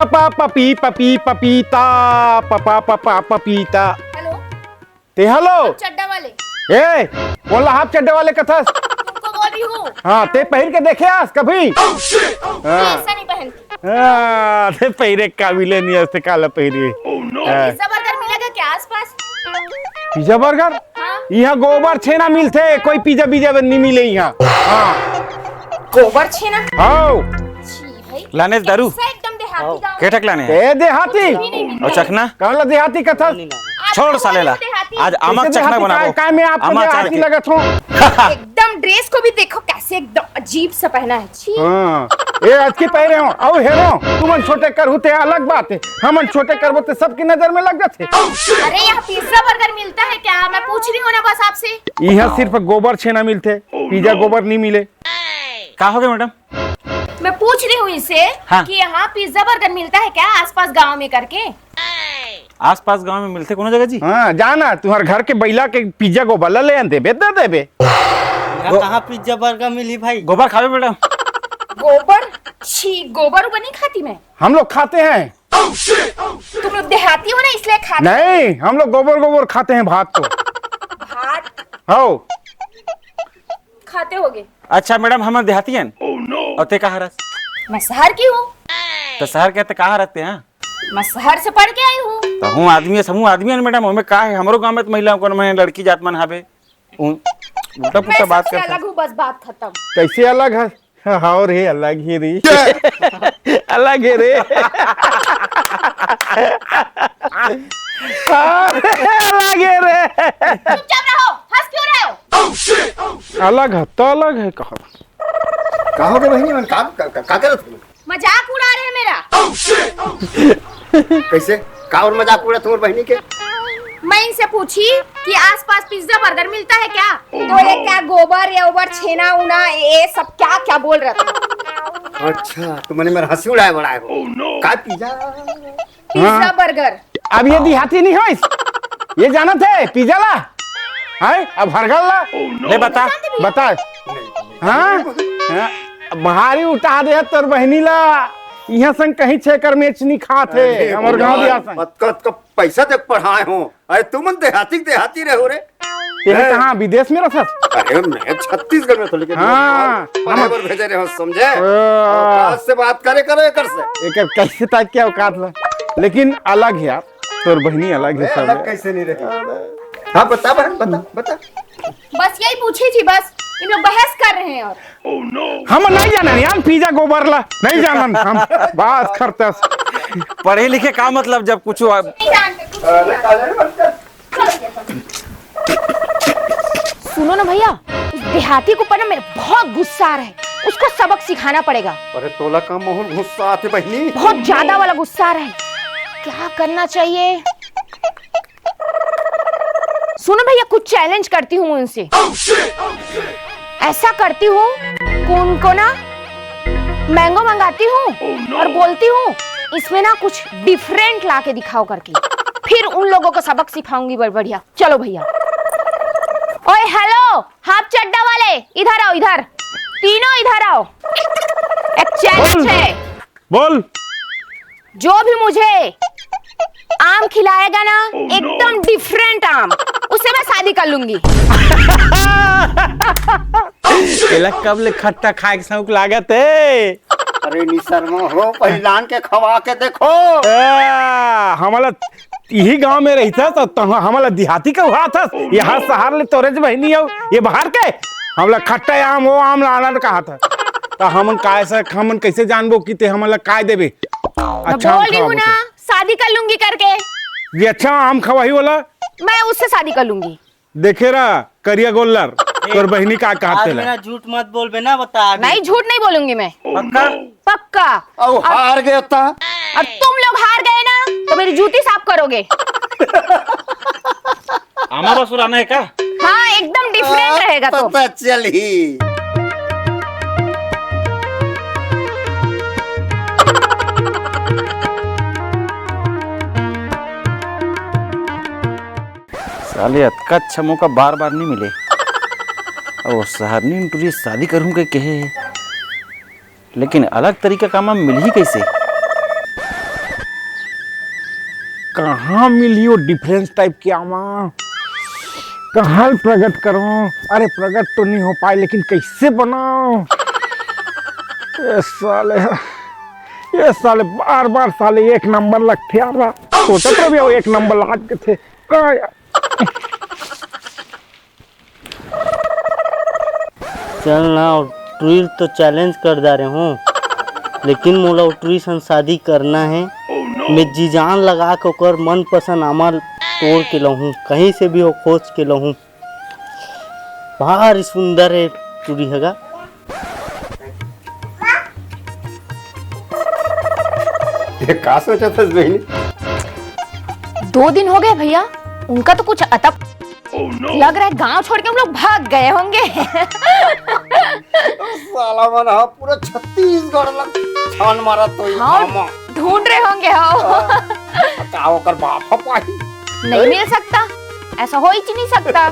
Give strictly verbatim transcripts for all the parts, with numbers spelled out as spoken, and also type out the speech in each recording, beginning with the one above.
पपा puppy puppy पपीता, पपा पपा पपीता। Hello. ते हेलो। चड्डा वाले। ए, बोला हाफ चड्डा वाले कथस। तुमको बोल रही हूँ। हाँ, ते पहिर के देखे आस कभी? हाँ। ऐसा नहीं पहनती। हाँ, ते पहिरे काबिले नहीं आस, ते काला पहिरी। हाँ। पिज्जा बर्गर मिलेगा क्या आसपास? Pizza burger? हाँ। यहाँ गोबर छेना मिलथे, कोई पिज्जा बिज्जा नहीं मिले यहाँ। हाँ। गोबर छेना? हाँ। छी भाई, लाने दारू। कैसा एकदम देहाती गाँव। के ठक लाने? ए, देहाती। कुछ भी नहीं मिलता। और चखना? कहला देहाती कथस। आप छोड़ तो साले ला। देहाती। आज आमक कैसे चखना देहाती? बनाबो। काय, काय मैं आपको आमा देहाती चार के। लगत हूँ? एकदम ड्रेस को भी देखो, कैसे एकदम अजीब सा पहना है। छी। हाँ। ए, आज की पहरे हो, आओ हेरो, तुमन छोटे करहू ते अलग बात है, हमन छोटे करबो ते सबकी नजर में लग जाते। अरे, यहाँ पिज्जा बर्गर मिलता है क्या? मैं पूछ रही हूँ ना बस आपसे। यहाँ सिर्फ गोबर छेना मिलते, पिज्जा गोबर नहीं मिले। का हो गया मैडम? मैं पूछ रही हूँ इसे हाँ। कि यहाँ पिज्जा बर्गर मिलता है क्या आसपास गांव में करके? आसपास गांव में मिलते कोनो जगह जी? हाँ, जाना, तुम्हारे घर के बैला के पिज्जा गोबर ला ले आन देबे, दे देबे। यहाँ वो कहाँ पिज्जा बर्गर मिली भाई? गोबर खावे मैडम। गोबर? छी, गोबर उबर नहीं खाती मैं। हम लोग खाते हैं। तुम लोग देहाती हो ना, इसलिए खाते। नहीं, हम लोग गोबर गोबर खाते हैं भात तो। भात? हो। खाते होगे। अच्छा मैडम, हम देहाती हैं। और ते कहाँ रस? मैं शहर की हूँ। तो शहर के ते कहाँ रहते हैं? मैं शहर से पढ़ के आई हूँ। तो हूँ आदमी है, समूह आदमी है ना मैडम, हमें का है, हमरो गाँव में तो महिला को मैं लड़की जात मन हावे। उ-, उल्टा पुल्टा मैं बात सबसे करता। अलग हूँ, बस बात खत्म। कैसे अलग है? हाँ रे, अलग ही रे। अलग है रे। हाँ, अलग है रे। चुपचाप रहो, हंस क्यों रहे हो? अलग है तो अलग है, कहा। का हो गया बहिनी मन, का, का, का, का करत हो? मजाक उड़ा रहे हैं मेरा। कैसे? का और मजाक उड़ा तुम्हार बहिनी के? मैं इनसे पूछी कि आसपास पिज्जा बर्गर मिलता है क्या? तो ये क्या गोबर या उबर, छेना उना, ये सब क्या क्या बोल रहे थे? अच्छा, तो मैंने मेरा हंसी उड़ाए बढ़ाए हो। का पिज्जा? पिज्जा हाँ। बर्गर। अब ये देहाती नहीं होइस, ये जानत है पिज्जा ला, है अब हरगल ला। ले बता। बता। हाँ? हाँ? भारी उठा दे तोर बहिनी ला। यहाँ संग कहीं छेकर मेच नहीं खात है, अरे हमर गाँव भगवान, दिया संग। अतका, अतका पैसा तक पढ़ाए हो, अरे तुमन देहाती के देहाती रहो रे। तेरे हैं? कहाँ, विदेश में रहत? अरे मैं छत्तीसगढ़ में था, लेकिन हाँ, पढ़े हम बर भेजे रहे हो, समझे? ओ। औकात से बात करे करो एकर से। एकर कैसे ताकि क्या औकात ला? लेकिन अलग है यार, तोर बहिनी अलग है अरे, सब अलग है। कैसे नहीं रही? हाँ, बता बहन, बता, बता। बस यही पूछी थी, बस। इन लोग बहस कर रहे हैं और हम नहीं जाना, हम पिज्जा गोबर ला नहीं जाना, हम बात करतस। पढ़े लिखे का मतलब जब कुछ नहीं जानते, कुछ नहीं जानते। अरे, अरे, अरे। सुनो ना भैया, उस देहाती के ऊपर ना मेरे बहुत गुस्सा आ रहा है, उसको सबक सिखाना पड़ेगा। अरे तोला का मोहन गुस्सा आथे बहिनी? बहुत ज्यादा वाला गुस्सा आ रहा है, क्या करना चाहिए? सुनो भैया, कुछ चैलेंज करती हूँ उनसे। ऐसा करती हूँ कि उनको ना मैंगो मंगाती हूँ और बोलती हूँ, इसमें ना कुछ डिफरेंट ला के दिखाओ करके, फिर उन लोगों को सबक सिखाऊंगी। बड़ बढ़िया, चलो भैया। ओए हेलो, हाफ चड्डा वाले, इधर आओ, इधर। तीनों इधर आओ। एक चैलेंज बोल। है। बोल। जो भी मुझे आम खिलाएगा ना, एकदम डिफरेंट आम, उससे मैं शादी कर लूंगी। एला कब ले खट्टा खाए के शौक लागत है? अरे निसरमा हो, पहिलान के खवा के देखो। आ, हमला इही गांव में रहिथस, त तह हमला देहाती कहत हस। यहाँ शहर ले तोरेच बहिनी अउ ये बाहर के, हमला खट्टा आम, वो आम लाना कहत हस। त हमन काय से, हमन कैसे जानबो कि ते हमला काय देबे? मैं अच्छा आम बोल रही हूँ खवाबो ना, ते। शादी कर लूंगी करके। ये अच्छा आम खवाही वाला? मैं उससे शादी कर लूंगी। देखे रहा करिया गोल्लर, तोर बहिनी का कहत आज तेला। मेरा झूठ मत बोलबे ना, बता दे। नहीं, झूठ नहीं बोलूंगी मैं। पक्का? पक्का। अब हार गया था। अब तुम लोग हार गए ना, तो मेरी जूती साफ करोगे। आमा बसुर आना है का? हाँ, एकदम डिफरेंट रहेगा तो। पता चल ही। साले, अतका अच्छा मौका बार-बार नहीं मिले। अउ सहरनी टुरी शादी करहूं के कहे हे, लेकिन अलग तरीका का मा मिलही कैसे? कहाँ मिलही वो डिफरेंस टाइप के आमा? कहाँ प्रकट करूँ? अरे, प्रकट तो नहीं हो पाए, लेकिन कैसे बनाऊँ? ये साले, ये साले बार बार साले एक नंबर लगथे यार। सोचत रहे वो एक नंबर लाग के थे। कहाँ यार? चल ना, वो टुरी तो चैलेंज कर डारे हूँ, लेकिन मोला वो टुरी सन शादी करना है। मैं जी जान लगा के ओकर मनपसंद आमा तोड़ के लहूँ, कहीं से भी हो खोज के लहूँ। भारी सुंदर है टुरी हगा। ये का सोचत हस बहिनी? दो दिन हो गए भैया, उनका तो कुछ अता लग रहा है, गांव छोड़ के हम लोग भाग गए होंगे। साला मन हा पूरा छत्तीसगढ़ ला छान मारत होही हाँ, मामा। ढूंढ रहे होंगे, हाँ। का ओकर बाप ह पाही? नहीं मिल सकता, ऐसा हो ही नहीं सकता।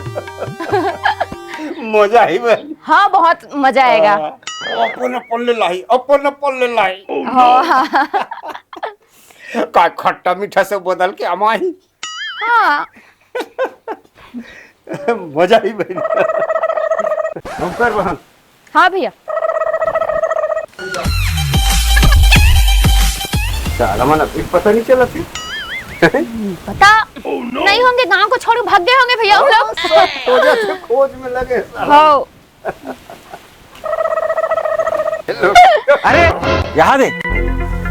मजा ही बन। हाँ, बहुत मजा आएगा। हाँ, अपन अपन ले लाही, अपन अपन ले लाही। हाँ, हाँ। का खट्टा मीठा से बदल के आमा ही। हाँ। मजा ही बन। हम कर बहन। हाँ भैया। साला मन अभी पता नहीं चला थी। पता नहीं होंगे, गांव को छोड़ भाग गए होंगे भैया हम लोग। सब खोज में लगे। हाँ। अरे, यहाँ दे।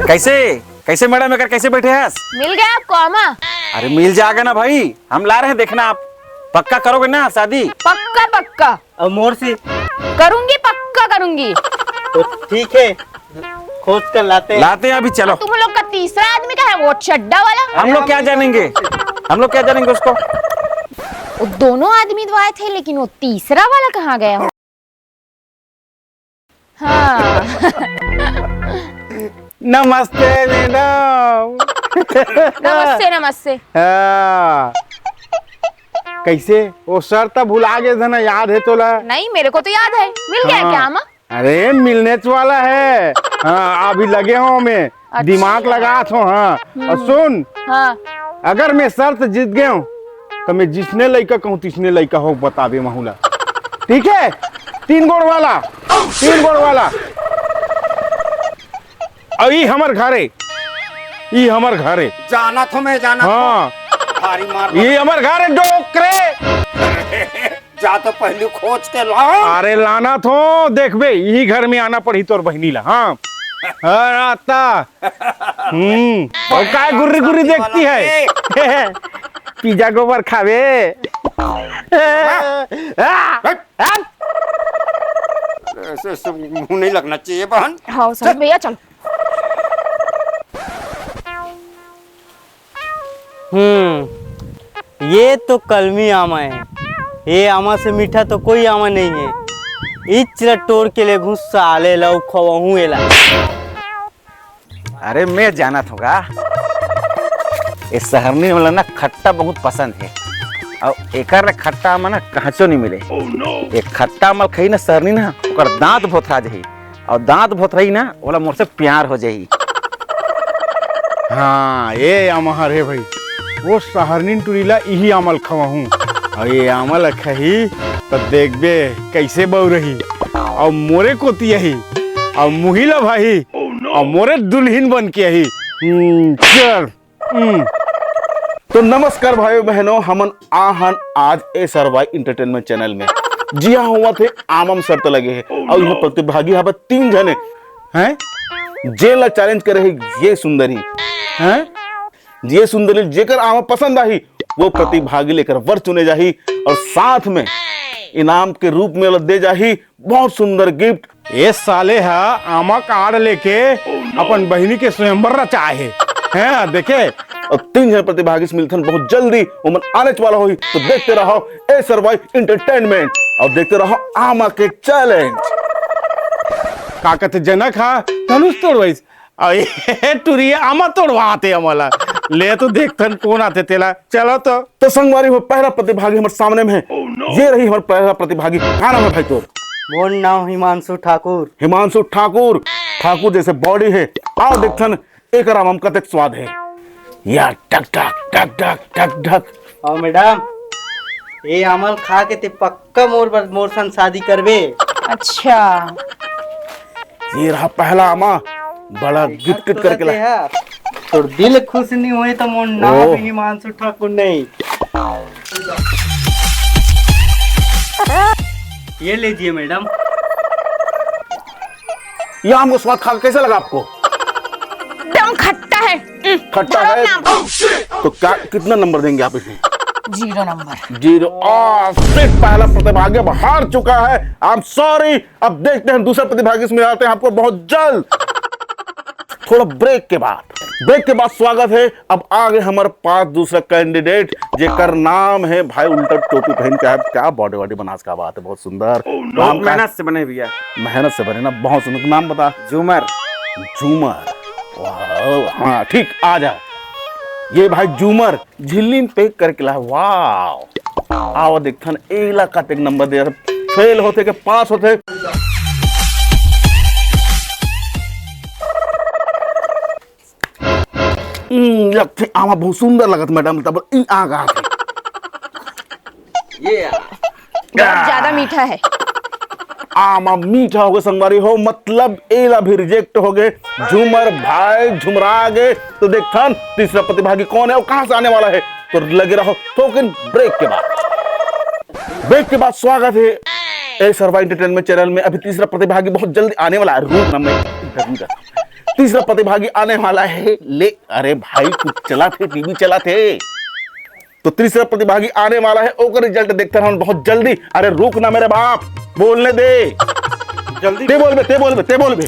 कैसे, कैसे मैडम, एकर कैसे बैठे हस? मिल गया आपको आमा? अरे, मिल जाएगा ना भाई, हम ला रहे हैं, देखना आप। पक्का करोगे ना शादी? पक्का, पक्का। और मोर से? करूंगी, पक्का करूंगी। तो ठीक है, खोज कर लाते हैं। लाते हैं अभी, चलो। तुम लोग का तीसरा आदमी का है, वो चड्डा वाला। हम लोग क्या जानेंगे, हम लोग क्या जानेंगे उसको। वो दोनों आदमी तो आए थे, लेकिन वो तीसरा वाला कहाँ गया? हाँ। नमस्ते मैडम। नमस्ते, नमस्ते। हाँ। कैसे? वो शर्त भुला गे थे ना, याद है तोला? नहीं, मेरे को तो याद है। मिल गया हाँ। क्या, मामा? अरे, मिलने वाला है। हाँ, अभी लगे हो मैं, अच्छा। दिमाग लगा थो। हाँ। हम्म। और सुन, हाँ। अगर मैं शर्त जीत गया हूँ, तो मैं जिसने लइका कहूँ, तिसने लइका हो, बताबे महूला। ठीक है, तीन गोड़ वाला, तीन गोड़ वाला। और ई हमर घर है, ई हमर घर है। जाना थो मैं, जाना थो। हाँ। भारी मार ये हमर घर है, डोकरे। जा तो पहली खोज के ला। अरे लाना थो, देखबे, यही घर में आना पड़ी तोर बहिनी ला। हाँ। हाँ, आता। हम्म। और काय गुर्री गुर्री देखती है? पिज्जा गोबर खावे। आ, आ, ऐसे, ऐसे मुंह नहीं लगना चाहिए बहन। हाँ, समझ भैया, चल। हम्म, ये तो कलमी आमा है। ये आमा से मीठा तो कोई आमा नहीं है। इच ला टोर के ले घुस साले ला खवाहूं एला। अरे मैं जानत हों गा, ये सहरनी वाला ना खट्टा बहुत पसंद है। और एकर ले खट्टा आमा ना कहांचो नहीं मिले। ये खट्टा आमा खई ना सहरनी ना, ओकर दांत भोथरा जही। और दांत भोथरई ना, ओला मोर से प्यार हो जाही। हाँ, ये आमा हरे भाई, वो सहरनीन टुरी ला इही आमा ल खवाहूं। और ये आमा ल खही, तो देखबे कैसे बउरही। और मोरे कोती आही, और मुही ला भाही, और मोरे दुल्हिन बन के आही। हम्म, चल। हम्म। तो नमस्कार भाइयों बहनों, हमन आहन आज ए सरवाई एंटरटेनमेंट चैनल में। जी हाँ, हुआ थे आमा म शर्त लगे है। और यहाँ प्रतिभागी हवे तीन झने हैं, जेन ला चैलेंज करे है ये सुंदरी हैं, ये सुंदरी जेकर आमा पसंद आही, वो प्रतिभागी ले एकर वर चुने जाही। और साथ में इनाम के रूप में ओला दे जाही बहुत सुंदर गिफ्ट। ए साले हा आमा कार्ड लेके अपन बहिनी के स्वयंवर रचाए हे। हैं, देखे? और तीन झन प्रतिभागी से मिलथन बहुत जल्दी, ओमन आने वाला होही, तो देखते रहो ए सरवाई एंटरटेनमेंट और देखते रहो आमा के चैलेंज। का कहते जनक हा धनुष तोड़वाइस, अउ ए टुरी आमा तोड़वाते हमला। ले तो देखथन कोन आथे तेला। चलो तो। तो संगवारी हो, पहला प्रतिभागी हमर सामने में है। ये रही हमर पहला प्रतिभागी। का नाम है भाई तोर? मोर नाम हिमांशु ठाकुर। हिमांशु ठाकुर। ठाकुर जैसे बॉडी है। आओ देखथन एकर आमा म कतेक स्वाद है। या टक टक टक टक टक टक। अउ मैडम, ये आमल खा के ते पक्का मोर बर, मोर संग शादी करबे। अच्छा। ये रहा पहला आमा, बड़ा गिट गिट करके ला। तोर दिल खुश नहीं होए तो मोर नाम ओह। हिमांशु ठाकुर नहीं। ये लीजिए मैडम। ये आम का स्वाद खा के कैसा लगा आपको? एकदम खट्टा है। खट्टा है? तो क्या, कितना नंबर देंगे आप इसे? Zero number. जीरो। आ, सिर्फ पहला प्रतिभागी अब हार चुका है। I'm sorry। अब देखते हैं दूसरा प्रतिभागी इसमें आते हैं आपको बहुत जल्द। थोड़ा ब्रेक के बाद, ब्रेक के बाद स्वागत है। अब आ गए हमारे पास दूसरा कैंडिडेट, जेकर नाम है भाई, उल्टा टोपी पहन के है, क्या बॉडी वॉडी बना, क्या बात है, बहुत सुंदर। बहुत मेहनत से बने भैया। मेहनत से बने ना, बहुत सुंदर। नाम बता। झूमर। झूमर। वाह, हाँ ठीक, आ जा। ये भाई झूमर झिल्ली में पैक करके ला। वाह, आओ देखथन एला कतेक नंबर दे, फेल होथे के पास होथे। हम्म, लगथे आमा बहुत सुंदर लगत मैडम, तब ई आ गा। ये यार। बहुत ज्यादा मीठा है। आमा मीठा हो गए संगवारी हो, मतलब एला भी रिजेक्ट हो गए। झूमर भाई झुमरा गए। तो देखथन तीसरा प्रतिभागी कौन है और कहां से आने वाला है। तो लगे रहो टोकन ब्रेक के बाद। ब्रेक के बाद स्वागत है ए सर्वा एंटरटेनमेंट चैनल में। अभी तीसरा प्रतिभागी बहुत जल्दी आने वाला है। रुक ना, मैं इंटरव्यू करता हूं। तीसरा प्रतिभागी आने वाला है। ले, अरे भाई, कुछ चला थे, टीवी चला थे। तो तीसरा प्रतिभागी आने वाला है, ओकर रिजल्ट देखते रहन बहुत जल्दी। अरे रुक ना मेरे बाप, बोलने दे। जल्दी। ते बोल बे, ते बोल बे, ते बोल बे।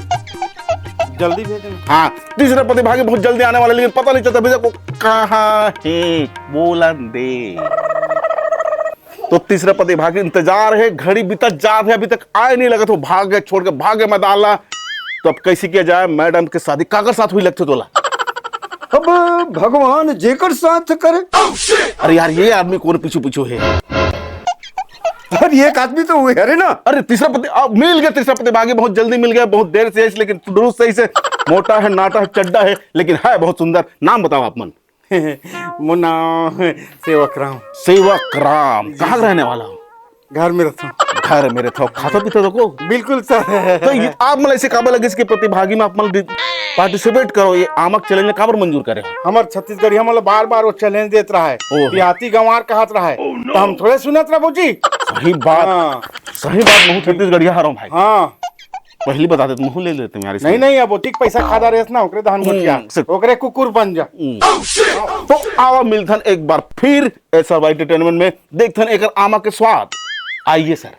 जल्दी भेजें। हाँ, तीसरा प्रतिभागी बहुत जल्दी आने वाला है, लेकिन पता नहीं चलता भैया को कहाँ है, बोलन दे। तो तीसरा प्रतिभागी इंतजार है, घड़ी बीतत जात है, अभी तक आए नहीं लगत हो, भाग गए, छोड़ के भाग गए मैदान ला। तो अब कैसे किया जाए? मैडम के शादी काकर साथ हुई लगथे तोला? अब भगवान जेकर साथ करे। अरे यार, ये आदमी कौन पीछू पीछू है? अरे एक आदमी तो हुए, अरे ना। अरे तीसरा पति, अब मिल गया तीसरा प्रतिभागी, बहुत जल्दी मिल गया, बहुत देर से, लेकिन दुरुस्त सही से। मोटा है, नाटा है, चड्डा है, लेकिन है बहुत सुंदर। नाम बताओ आप मन। मोर नाम सेवक राम। सेवक राम, कहाँ का रहने वाला हो? घर में रहता हूँ। घर में रहता हो, खाता पीता तो को? बिल्कुल सर। तो ये आप मन ऐसे काबर लगे इसके प्रतिभागी में आप मन पार्टिसिपेट करो, ये आमक चैलेंज में काबर मंजूर करे हो? हमर छत्तीसगढ़िया मन ल बार बार वो चैलेंज देत रहा है, ओहो। देहाती गंवार कहत रहा है, तो हम थोड़े सुनत रहा बाबूजी। सही बात, हाँ। सही बात, महू छत्तीसगढ़िया हरव भाई। हाँ। पहली बता देते, महू ले लेते हैं यार इसमें। नहीं, नहीं, अब ओतिक पैसा खादा रेस ना, ओकरे दहन हम्म, गोठिया, से- ओकरे कुकुर बन जा। हम्म। तो आवा मिलथन एक बार फिर ए सर्वा एंटरटेनमेंट में, देखथन एकर आमा के स्वाद। आइए सर।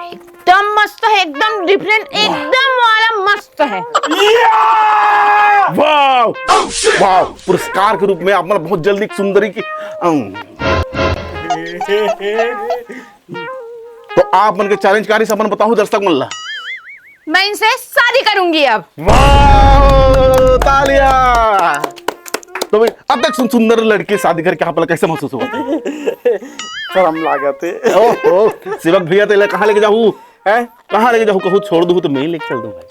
एकदम मस्त है, एकदम डिफरेंट, एकदम वाला मस्त है। वाह, वाह, पुरस्कार के रूप में आप मन बहुत जल्दी एक सुंदरी की, अम, तो आप मन के चैलेंज का रहिस अपन बताहू दर्शक मन ला। मैं इनसे शादी करूंगी अब। वाह, तालियां। तो भाई, अब तक सुन, सुंदर लड़की शादी करके आप ला कैसे महसूस हुआ? शर्म लागत है। ओहो, सेवक भैया, तो एला कहाँ लेके जाहू? हैं? कहाँ लेके जाहू? कहूँ छोड़ दूँ तो मैं लेके चल दूँ भाई।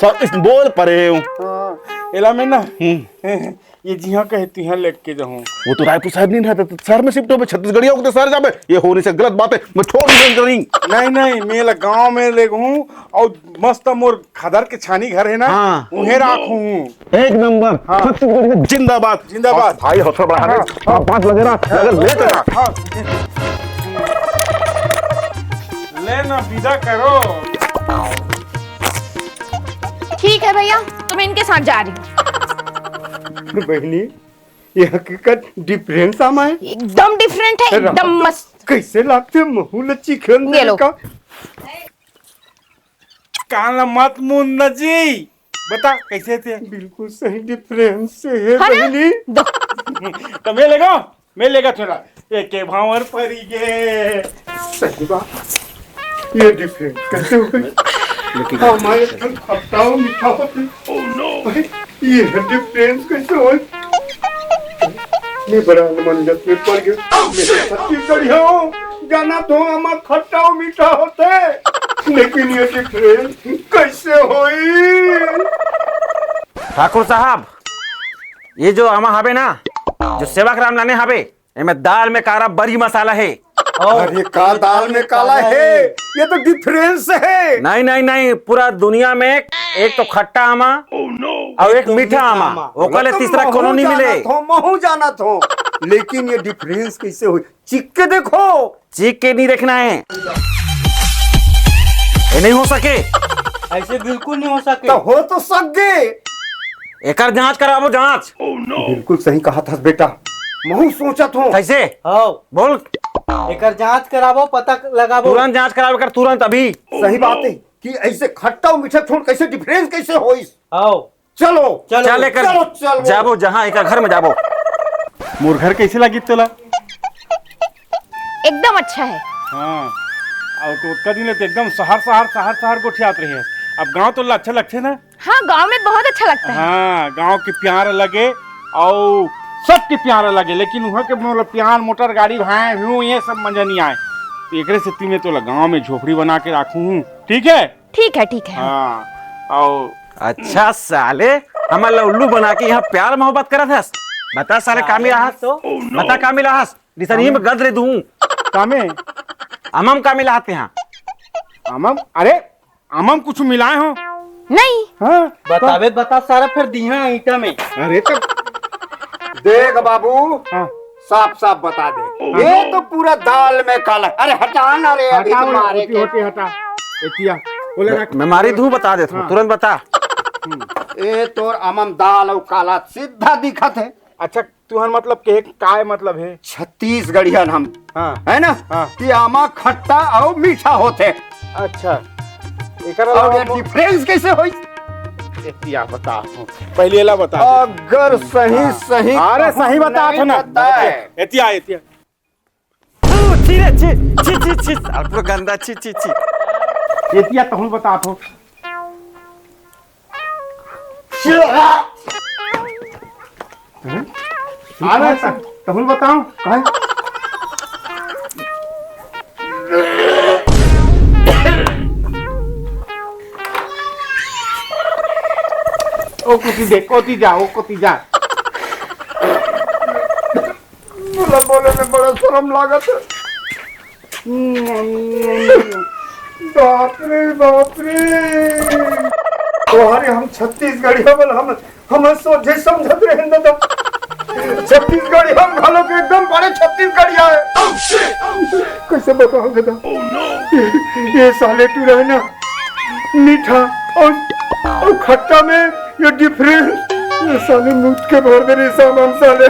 सब इस बोल परे हूँ। हाँ, एला मैं ना हम्म। ये जिहाँ कहे तिहाँ लेके जाहूँ। वो तो रायपुर साहब नहीं रहता, तो शहर में शिफ्ट होबे, छत्तीसगढ़िया होके तो शहर जाबे। ये हो नहीं सकता, गलत बात है, मैं छोड़ दूँ नहीं। नहीं, नहीं, मैं ला गाँव में ले गहूँ और मस्त मोर खदर के छानी घर है ना, हाँ। उहें राखूँ। एक नंबर, हाँ। छत्तीसगढ़ जिंदाबाद। जिंदाबाद। भाई हौसला बढ़ा दे, हाँ, हाँ। बात लगे ना, हाँ। लगे ले तेरा। हाँ। ले ना, विदा करो। ठीक है भैया, तो मैं इनके साथ जा रही हूँ। बहनी, ये हकीकत डिफरेंट आमा है। एकदम डिफरेंट है, एकदम मस्त। कैसे लागथे महू ल चिखन ये लो। का? कान ला मत मुंद जी। बता, कैसे थे? बिल्कुल सही डिफरेंस से है है ना? बहनी। दो। तो मैं लेगा, मैं लेगा थोड़ा। एक के भावर परी गे। सही बात। ये डिफरेंस कैसे हो गई? लेकिन हमारे घर खट्टा और मीठा होते। Oh no! ये डिफरेंस कैसे हो? मैं बड़ा मनगत में पड़ गया। मैं तो सच्ची बढ़िया हूँ। जानत हो, आमा खट्टा अउ मीठा होथे, लेकिन ये डिफरेंस कैसे होई? ठाकुर साहब, ये जो आमा हवे ना, जो सेवक राम लाने हवे, एमे दाल में काला बड़ी मसाला हे। अरे, का दाल में काला हे? ये तो डिफरेंस हे। नहीं, नहीं, नहीं, पूरा दुनिया में एक, एक तो खट्टा आमा अउ एक मीठा आमा, ओकर ले तीसरा कोनो नहीं मिले। महू जानत हो, लेकिन ये डिफरेंस कैसे होई? चीख के देखो। चीख के नहीं देखना है, ये नहीं हो सके। ऐसे बिल्कुल नहीं हो सके। तो हो तो सके। एकर जांच कराबो, जांच। बिल्कुल सही कहा था बेटा, महू सोचत हो। कैसे? हाँ। बोल। एकर जांच कराबो, पता लगाबो। तुरंत जांच कराबो एकर, तुरंत, अभी। सही बात है कि ऐसे खट्टा अउ मीठा छोड़ कैसे डिफरेंस कैसे होइस? हाँ। चलो, चलो, चल एकर, चलो, चलो। जाबो जहाँ एकर घर में जाबो। मोर घर कैसे लगी तोला? एकदम अच्छा है। हाँ, अउ तो ओतका दिन ले तो एकदम शहर, शहर, शहर, शहर गोठियात रहे। अब गांव तोला अच्छा लगथे ना? हाँ, गांव में बहुत अच्छा लगता है। हाँ, गांव के प्यार अलग है, अउ सबके प्यार अलग है, लेकिन उहाँ के मोला प्यार, मोटर गाड़ी, भाई, हूँ, ये सब मजा नहीं आए। तो एकरे सेती मैं तोला गांव में झोपड़ी बना के राखू हूँ, ठीक है? ठीक है, ठीक है। हाँ, अउ अच्छा साले, हमन ला उल्लू बना के यहाँ प्यार मोहब्बत करत हस। बता साले, का मिला हस? तो? बता, का मिला हस? निसरही में गद रे दूं। कामे? अमम का मिला हस यहाँ? अमम? अरे, अमम कुछ मिलाए हो? नहीं। हाँ? बतावे त बता सारा, फिर दिहा ईटा में। अरे तो देख बाबू, हाँ। साफ साफ बता दे, ये तो पूरा दाल में काला। अरे हटा ना रे, अभी हटा तो वो, मारे होती, के। होती, हटा। एतिया, बोले मैं, रख। मैं मारी धू बता देत हूँ, हाँ। तुरंत बता। हम्म। ए तोर अमम दाल अउ काला सीधा दिखत है। अच्छा, तुहर मतलब के काय मतलब है? छत्तीसगढ़ियन हम, हाँ। है ना? हाँ। कि आमा खट्टा अउ मीठा होथे। अच्छा, एकर अउ अलावा ये डिफरेंस कैसे होई? एतिया बता, पहले एला बता दे। अगर सही, हाँ। सही अरे, कहूँ सही बता नहीं तो ना। बताए। एतिया, एतिया। छी रे, छी, छी, छी, छी, साल पूरा गंदा, छी, छी, छी। एतिया तहूँ बता तो। अरे, तहूँ बताओ, कहे? ओ कोती देख, कोती जा, ओ कोती जा। बोला, बोले में बड़ा शर्म लागत है। बाप रे, बाप रे। तोहरे हम छत्तीसगढ़िया बल हम, हम सोझे समझत रहे न तो। छत्तीसगढ़िया हम घलो के एकदम बड़े छत्तीसगढ़िया है। कैसे बताओ दादा? ये साले टूरा है ना, मीठा और, और खट्टा में ये डिफरेंस, ये साले मुंह के भर दे रे सामान साले।